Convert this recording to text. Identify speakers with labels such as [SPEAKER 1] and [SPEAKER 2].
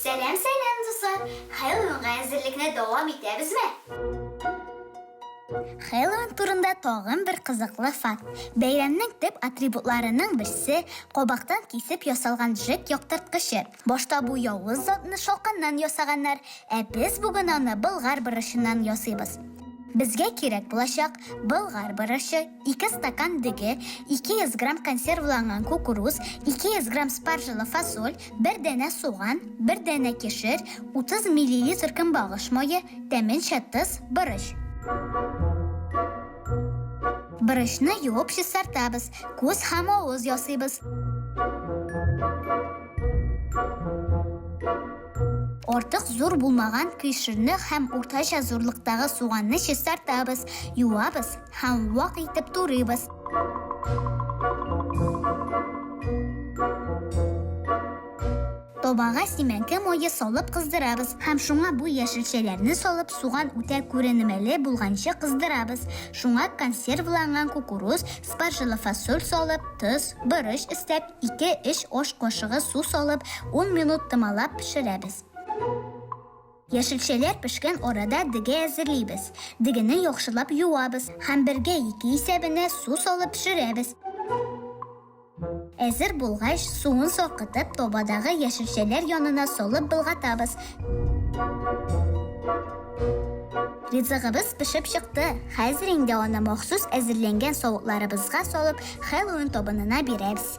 [SPEAKER 1] Сәлам, сәлам, дуслар! Хэллоуинга әзерлекне дәвам итәбезме? Хэллоуин турында тагын бер кызыклы факт. Бәйрәмнең төп атрибутларының берсе кабактан кисеп ясалган Джек яктырткычы. Башта бу явыз затны шалканнан ясаганнар, ә без бүген аны болгар борычыннан ясыйбыз. Безгә кирәк булачак болгар борычы, 2 стакан дөге, 200 грамм консервланган кукуруз, 200 грамм спаржалы фасоль, бер данә суган, бер данә кишер, 30 миллилитр көнбагыш мае, тәменчә тоз, борыч. Борычны юып чистартабыз, күз һәм авыз ясыйбыз. Артык зур булмаган кишерне һәм уртача зурлыктагы суганны чистартабыз, юабыз һәм вак итеп турыйбыз. Табага симәнке мае салып кыздырабыз һәм шуңа бу яшелчәләрне салып суган үтә күренмәле булганчы кыздырабыз. Шуңа консервланган кукуруз, спаржалы фасоль салып, тоз, борыч өстәп, Ике-өч аш кашыгы су салып, ун минут томалап пешерәбез. Яшелчәләр пешкән арада дөге әзерлибез. Дегене яхшылап юабыз һәм бергә ике исәбенә су салып пешерәбез. Әзер булгач, суын саркытып, табадагы яшелчәләр янына салып болгатабыз. Ризыгыбыз пешеп чыкты. Хәзер инде аны махсус әзерләнгән савытларыбызга салып, Хэллоуин табынына бирәбез.